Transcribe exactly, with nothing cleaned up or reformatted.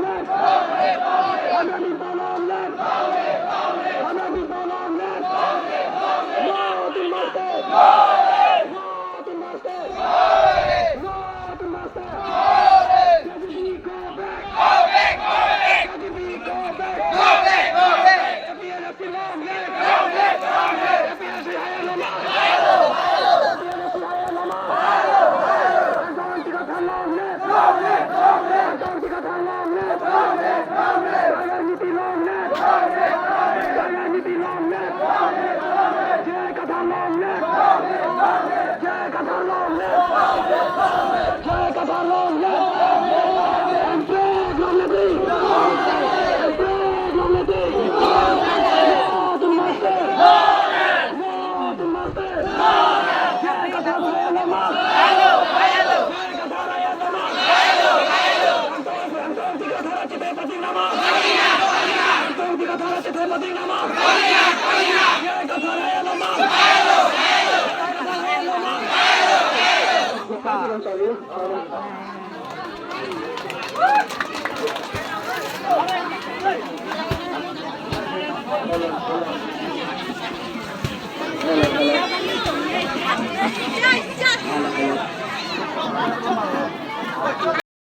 Hungry people long live! Hungry people long live! No to Master! No to Master! No to Master! K T P go back! K T P go back! A P H L C long live! A P H L C higher number! A P H L C higher number! Anchor Ingti Kathar long live! Anchor Ingti Kathar long live! Tiger Niti long live! Tiger Niti long live! J I Kathar long live! J I Kathar long live! J I Kathar long live! Hemprek long live! Hemprek long live! No to Master! No to Master! J I Kathar long live! J I Kathar long live!